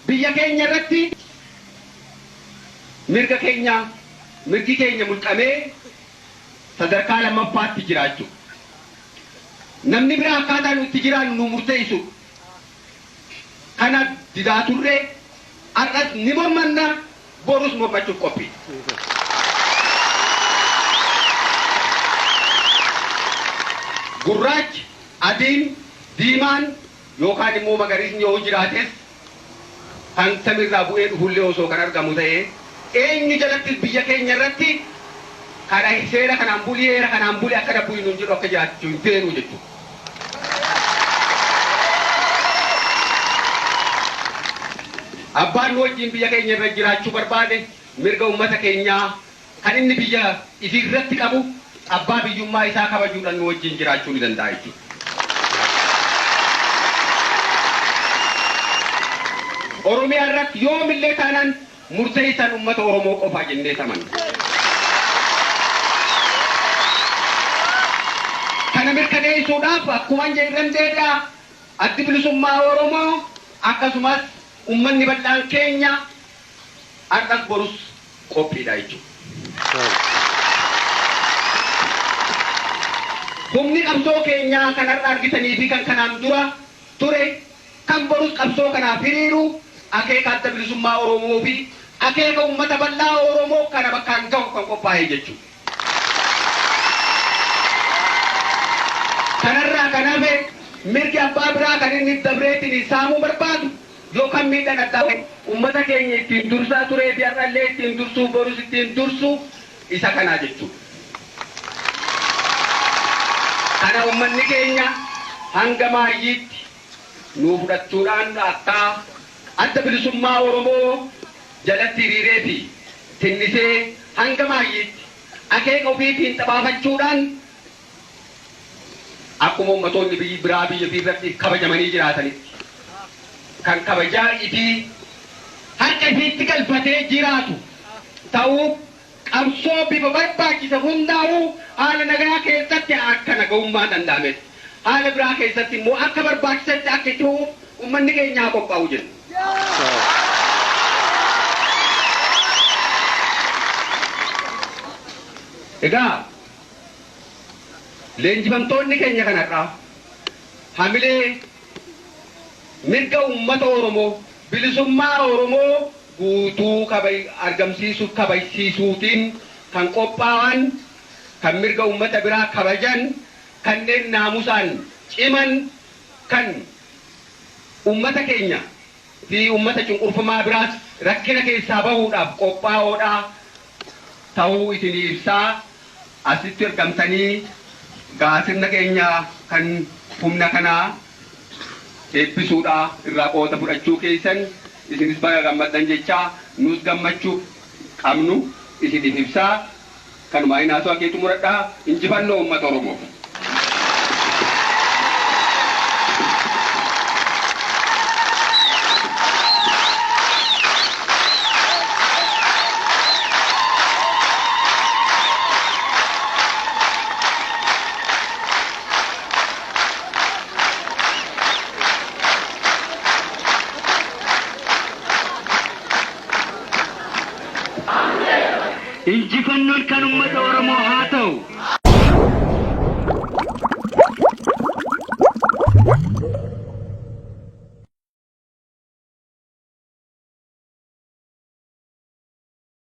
Biyya keenya irratti mirga keenya mirgi keenya mulqamee sadarkaa lammaffaatti jiraachuu. Namni biraa akkaataa nuti jiraannu nu murteessu. Kana didaa turree har'as ni mormanna, borus mormachuuf qophii. Gurraachi, adiin, diimaan yookaan immoo magariisni yoo jiraates kan samiirraa bu'ee dhufullee osoo kan argamu ta'ee eenyu jalattis biyya keenya irratti kana seera kanaan bulii heera kanaan bulii akka dabbu nuun jedhu akka jiraachuu hin feenu jechuudha. Abbaan nu wajjin biyya keenya irra jiraachuu barbaade mirga uummata keenyaa kan inni biyya ifii irratti qabu abbaa biyyummaa isaa kabajuudhaan nu wajjin jiraachuu ni danda'a jechuudha. Oromiyaa irratti yoomillee taanaan murteessaan uummata Oromoo qofaa jennee amanna. Kana mirkaneessuudhaaf akkuma jedhan deebi'a addi bilisummaa Oromoo akkasumas uummanni bal'aan keenya har'as borus qophiidha jechuudha. Humni qabsoo keenyaa kan har'a argitanii fi kan kanaan dura ture kan borus qabsoo kanaaf hiriiru akeeka adda bilisummaa Oromoo fi akeeka uummata bal'aa Oromoo kana bakkaan gahu kan qophaa'e jechuudha. Kanarraa kan hafe mirgi abbaa biraa kan inni dabreetiin saamuu barbaadu yookaan miidhaan addaa uummata keenya ittiin dursaa turee fi har'allee ittiin dursuu borus ittiin dursu isa kanaa jechuudha. Kana uummanni keenya hanga maayyiitti nuu fudhachuudhaan akka adda bilisummaa Oromoo jalatti hiriiree fi tinnisee hanga maayyiitti akeeka ofiitiin xabaafachuudhaan akkuma ummatoonni biyyi biraa biyya irratti kabajamanii jiraatanitti kan kabajaa ifii harka ifiitti galfatee jiraatu ta'uu qabsoo bifa barbaachisa hundaa'uu haala nagaa keessatti akka nagahummaa danda'ametti haala biraa keessatti immoo akka barbaachisetti akka itti uummanni keenya haa qophaa'u jenna. Egaa leenjifamtoonni keenya kanarraa hamilee mirga uummata Oromoo bilisummaa Oromoo guutuu argamsiisuuf kabajsiisuutiin kan qophaa'an kan mirga uummata biraa kabajan kanneen naamusaan ciman kan uummata keenya fi uummata cunqurfamaa biraas rakkina keessaa bahuudhaaf qophaa'oodha ta'uu isinii ibsaa asitti argamtanii gaasirna keenya kan humna kanaa eebbisuudha irraa qooda fudhachuu keessan isinis baga gammaddan jechaa nus gammachuu qabnu isiniif ibsaa kanumaa inaasoo akeetu muradhaa injifannoo uummata Oromoof. Injifannoon kan uummata Oromoo haa ta'u.